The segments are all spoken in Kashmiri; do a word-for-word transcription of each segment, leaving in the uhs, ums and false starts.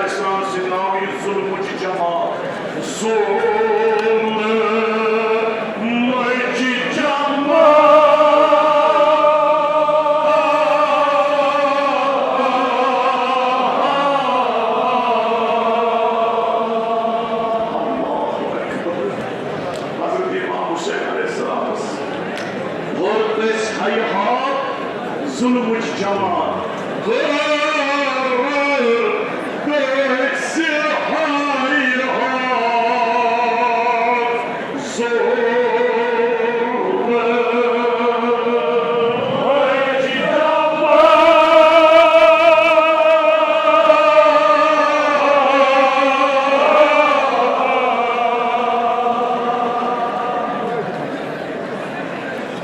اسلام سٕنٛدِ ناوٕ یہِ ظُلمٕچ جماعت، ظُلمٕچ جماعت۔ حضرت امام حسین علیہ السلامس ووٚن، أسۍ ہیہار ظُلمٕچ جماعت۔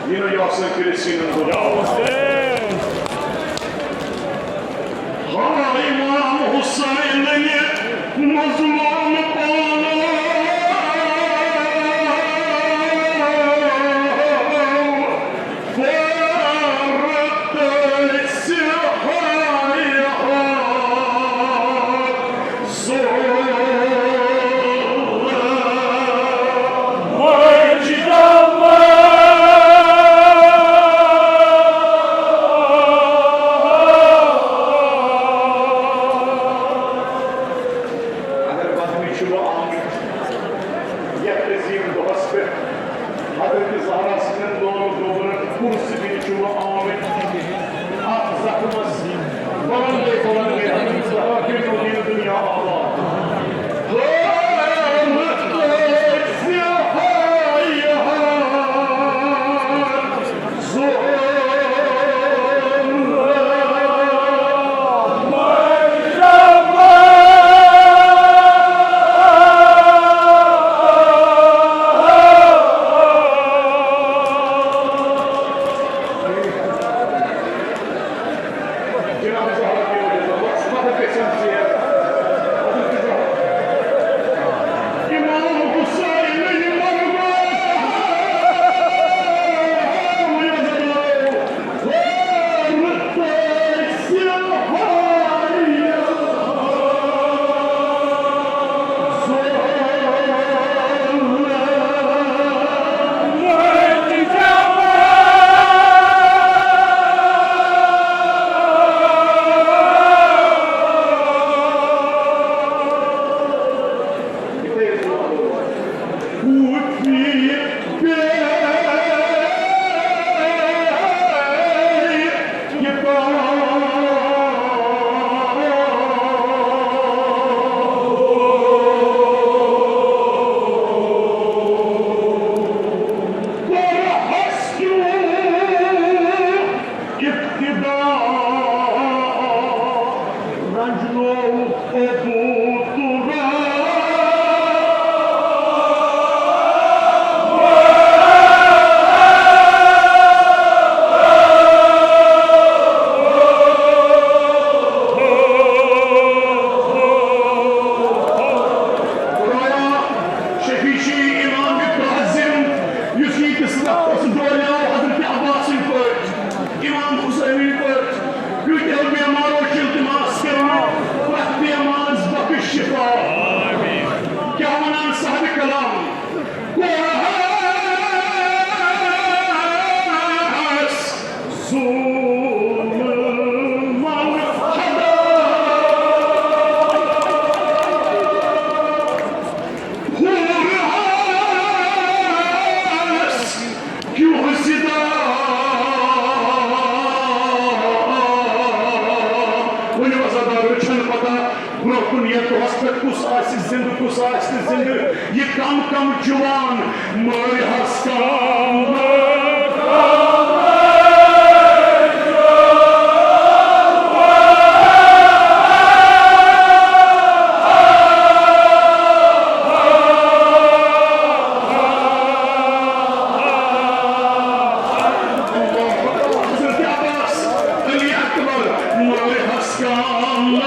یہِ نہٕ یہِ آسان کٔرِتھ سیٖنَن گوٚو۔ ہا امام حسین، یہِ مظلوم پانہٕ۔ اگر وَننہٕ چھُ وۄنۍ آمُت یَتھ عظیٖم دۄہَس پٮ۪ٹھ، حضرت زہرا سٕنٛدٮ۪ن دۄن گوبرن کُس دِنہِ چھُ وۄنۍ آمٕتۍ اَتھ زخمَس؟ بلند گٔے، بلند گٔے، حضرت زہرا کٔرِو دِنہِ دُنیا آباد۔ ابتدا رنجنو ابو ترا۔ خدایا، شفیع چھی امام کاظم، یُس ییٖتِس وقتس ڈولیو حضرت عباسٕنۍ پٲٹھۍ۔ امام حسینٕنۍ پٲٹھۍ کۭتیاہ بیمارو چھِ التماس کران، پرٛٮ۪تھ بیمارس بخش شفا۔ کیٛاہ ونان صاحب کلام؟ کوہس ظلم خدا۔ ہورہس کیوں زِدا؟ ؤنِو عزادارو، چھَنہٕ پتہ برٛونٛہہ کُن یَتھ دۄہَس پٮ۪ٹھ کُس آسہِ زِندٕ، کُس آسہِ نہٕ زِندٕ۔ یہِ کم کم جوان مٲرۍ ہس کم۔ حضرت عباس، علی اکبر، مٲرۍ ہس کم۔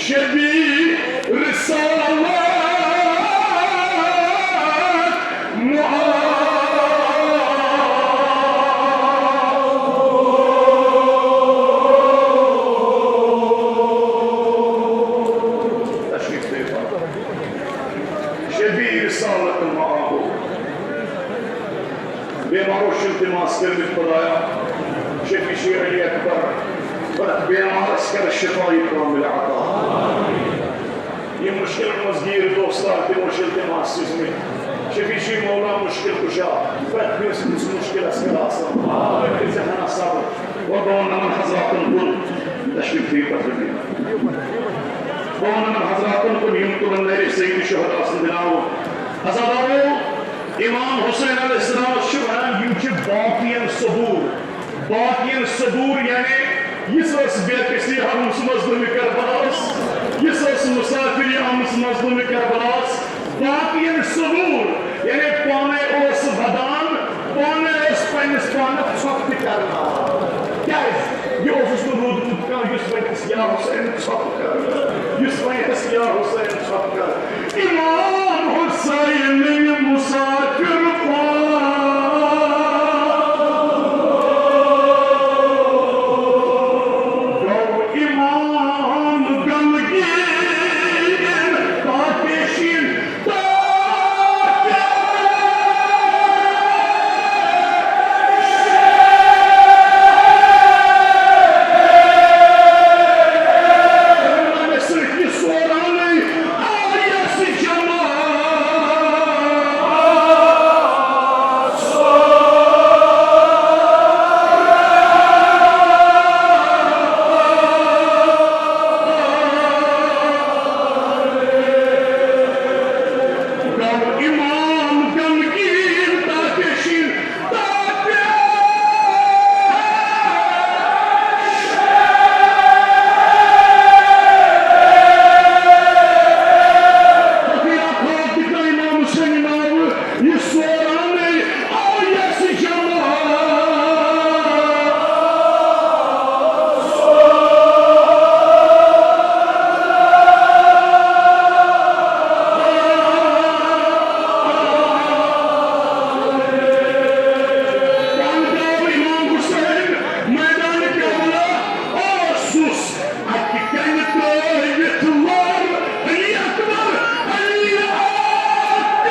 شبی رسالت معاذ۔ تشریف دے۔ شبی رسالت معاذ۔ بیمارو چھِ التماس کٔرمٕتۍ خدایا، شفیع علی اکبر، پرٛٮ۪تھ بیمارس کر شفای کامل عطا۔ یِم مُشکِلن منٛز گیٖر دوستار، تِمو چھِ التماس سوٗزمٕتۍ۔ شفیع مولا مُشکِل کُشا، پرٛٮ۪تھ کٲنٛسہِ ہٕنٛدِس مُشکِلس کر آسان۔ ژٕ ہنا صبر۔ وۄنۍ بہٕ وَنہٕ یِمن حضراتن کُن، تشریف دِیِو پتہٕ دِیِو۔ بہٕ وَنہٕ یِمن حضراتن کُن، یِم تُلن نرِ سید شہدا سُنٛد ناو۔ عزادارو، امام حسین علیہ السلام چھِ ونان، یِم چھِ باقین صبور۔ باقین صبور یعنی یُس ٲس بے کسی آمٕژ مظلوم کربلاہس، یُس ٲس مسافری آمٕژ مظلوم کربلاہس، باقین صبور یعنی پانے اوس ودان، پانے اوس پننِس پانس ژھۄپہٕ تہِ کرناوان۔ کیازِ؟ یہِ اوسُس نہٕ روٗدمُت کانٛہہ یُس وۄنۍ یا حسین ژھۄپہٕ کر، یُس وۄنۍ اَسہِ یا حسین ژھۄپہٕ کر۔ امام حسین مسافر پان۔ گوٚو امام غمگیٖن پاپیشین۔ گوٚو امام غمگیٖن تاپیشین، تاپیش۔ فقیرا خوف دِتھ امام حسین ناوٕ، یہِ سورانٕے آو یَس جماعت۔ پانہٕ گوٚو امام حسین میدان کربلا اوسُس۔ اَتہِ کَنہِ ترٛٲوِتھ وَر علی اکبر، علی اکبر۔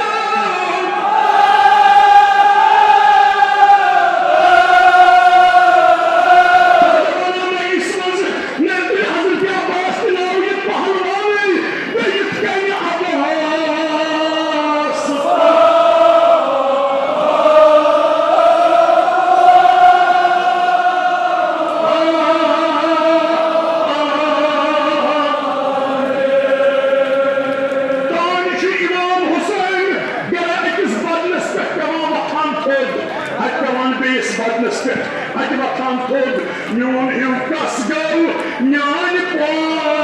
دَپان أمِس منٛز نبی حضرت عباس تہِ ناو یہِ پہلوانٕے، بیٚیہِ یِتھ کَنہِ عباس۔ تانۍ چھُ امام حسین گرا أکِس بدنس پٮ۪ٹھ پٮ۪وان وۄتھان تھوٚد، اَتہِ پٮ۪وان بیٚیِس بدنس پٮ۪ٹھ، اَتہِ وۄتھان تھوٚد۔ میون ہیوٗ کس گوٚو میانہِ پان